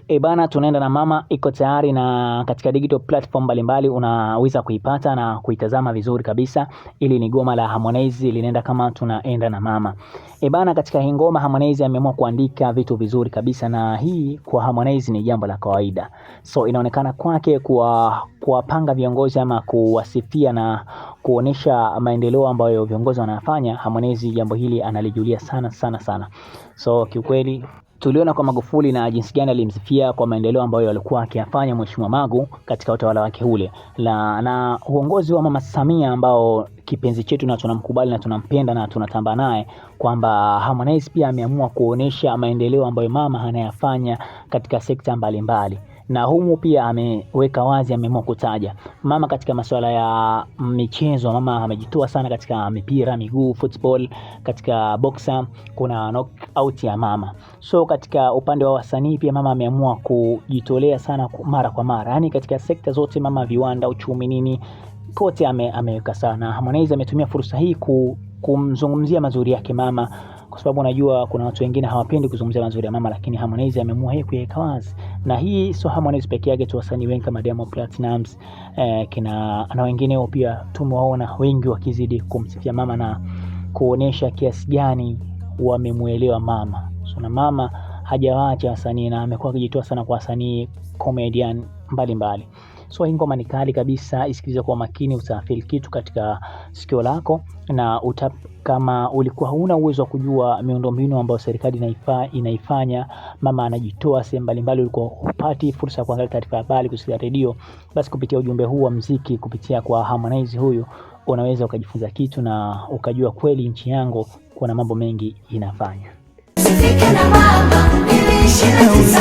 E bana, tunaenda na mama iko tayari na katika digital platform mbalimbali unaweza kuipata na kuitazama vizuri kabisa. Ili ni goma la Harmonize linaenda kama tunaenda na mama. E bana, katika hii ngoma Harmonize ameamua kuandika vitu vizuri kabisa, na hii kwa Harmonize ni jambo la kawaida. So inaonekana kwake kuwapanga viongozi ama kuwasifia na kuonesha maendeleo ambayo viongozi wanafanya. Harmonize jambo hili analijulia sana sana sana. So kiukweli tuliona kwa Magufuli na jinsi gani alimsifia kwa maendeleo ambayo alikuwa akiyafanya Mheshimiwa Magu katika utawala wake ule na uongozi wa Mama Samia ambao kipenzi chetu na tunamkubali na tunampenda na tunatamba naye, kwamba Harmonize pia ameamua kuonesha maendeleo ambayo mama anayafanya katika sekta mbalimbali mbali. Na humu pia ameweka wazi, ameamua kutaja mama katika masuala ya michezo. Mama amejitoa sana katika mipira miguu, football, katika boxer kuna knockout ya mama. So katika upande wa wasanii pia mama ameamua kujitolea sana mara kwa mara, yani katika sekta zote mama, viwanda, uchumi, nini kote ameweka sana. Harmonize ametumia fursa hii kumzungumzia mazuri yake mama, kwa sababu unajua kuna watu wengine hawapendi kuzungumzia mazuri ya mama, lakini Harmonize ameamua yeye kuiweka wazi. Na hii sio Harmonize peke yake tu, wasanii wengi kama Diamond Platnumz kina na wengineo pia tumewaona wengi wakizidi kumsifia mama na kuonesha kiasi gani wamemuelewa mama. So na mama hajawaacha wasanii na amekuwa akijitoa sana kwa wasanii comedian mbalimbali. So hii ngoma ni kali kabisa, isikilize kwa makini, utafeel kitu katika sikio lako na kama ulikuwa huna uwezo wa kujua miundombinu ambayo serikali inaifanya, mama anajitoa sehemu mbalimbali, ulikuwa hupati fursa ya kuangalia taarifa ya habari, kusikia redio, basi kupitia ujumbe huu wa mziki, kupitia kwa Harmonize huyu, unaweza ukajifunza kitu na ukajua kweli nchi yangu kuna mambo mengi inafanya. Sifike na mama, niliishi na tisa.